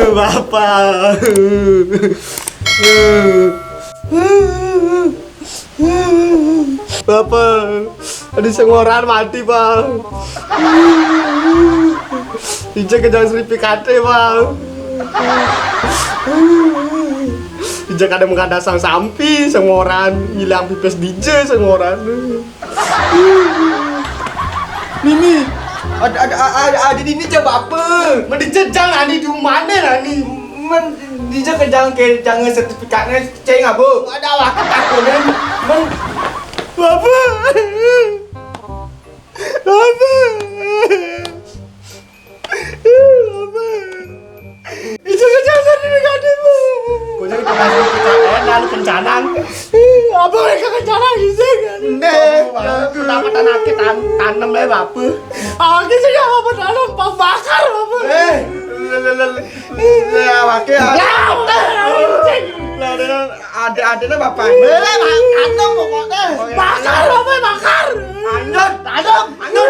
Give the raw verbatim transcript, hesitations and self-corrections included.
Bapak. Bapak, ada sing ngoran mati, Pak. Ija kejang sertifikate, Pak. Ija kada mengada sang sampi, sing ngoran ngilang pipis dija, sing ngoran. Nini, ada ada ada ada di ini coba apa? Mendijejang ani di mana ani? Men dija kejang ke jangan sertifikatnya ceng abu. Ada awak ketakutan. Men Bapak. Bapak. Bapak. Itu kejang sertifikatnya, Pak. Kau jadi kena sertifikat, eh, lalu kencanang. Apa mereka kencanang izin? Nih, pendapatan aki tan tanem ya, Bapak. Aki sih nggak apa-apa tanem, Pak, bakar, Bapak. Eh, le- le- le- le- ya, pakai. Ya, Bapak, izin. Lah, ada ada ada bapak. Boleh, Pak, tanem pokoknya. Bakar, Bapak, bakar. Lanjut, tanem, lanjut.